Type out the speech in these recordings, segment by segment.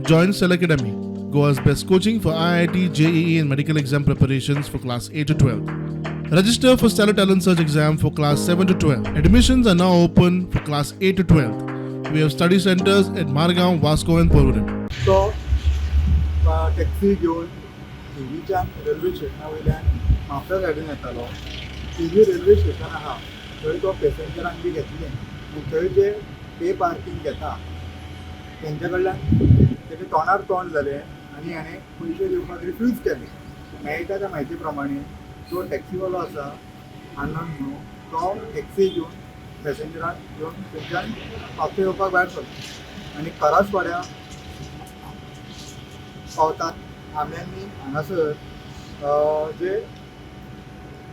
Join Cell Academy, Goa's best coaching for IIT, JEE, and medical exam preparations for class 8 to 12. Register for Stellar Talent Search exam for class 7 to 12. Admissions are now open for class 8 to 12. We have study centers at Margao, Vasco, and Porvorim. तो taxi घेवन थिवीच्यान railway स्टेशना वयल्यान म्हापसा सायडीन येतालो. थिवी railway station आहा थंय तो पॅसेंजरांक बी घेतले आनी थंय जे पे पार्कींग घेता तेंच्या कडल्यान तेजे तोंडार तोंड जालें आनी हाणें पयशे दिवपाक रिफ्यूज केले. मेळटा त्या म्हायती प्रमाणे जो टॅक्सीवालो आसा आनंद म्हणून, तो टॅक्सी घेवन पॅसेंजरांक घेवन थंयच्यान म्हापसा येवपाक भायर सरलो आनी करासवाड्या पावतात आम्यांनी हांगासर जे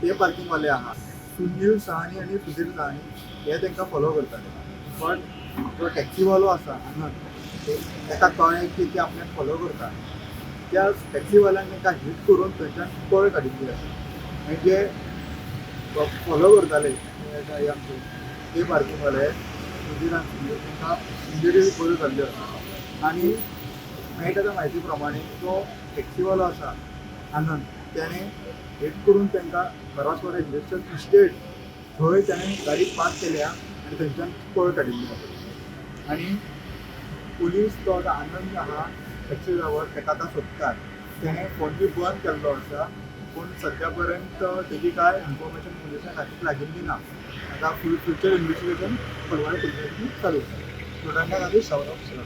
पे पार्किंगवाले आहा, सुनील सहानी आनी सुधीर सहानी, हे तांकां फॉलो करताले. बट जो टॅक्सीवालो आसा आनंद, ताका कळ्ळें की ते आपल्याक फॉलो करता. त्या टॅक्सीवाल्यान तांकां हीट करून थंयच्यान पळ काडिल्ली आसा आनी जे फॉलो करताले हे आमचे पे पार्किंगवाले सुधीर आनी सुनील, तांकां इंजरी बऱ्यो जाल्ल्यो आसा. आनी मेळटा त्या म्हायती प्रमाणे जो टॅक्सीवालो आसा आनंद, तेणें हिट करून तांकां करासवाडा इंडस्ट्रियल इस्टेट थंय तेणें गाडी पार्क केल्या आनी थंयच्यान पळ काडिल्ली आसा. आनी पुलीस तो आतां आनंद आहा टॅक्सी ड्रायव्हर, ताका आतां सोदतात. तेणें फोन बी बंद केल्लो आसा, पूण सद्या पर्यंत तेजी कांय इन्फॉर्मेशन पुलिसांक हातीक लागिल्ली ना. आतां फ्युचर इन्वेस्टिगेशन पर्वरे पुलिसांनी चालू आसा. स्टुडंटा खातीर सौरभ सर.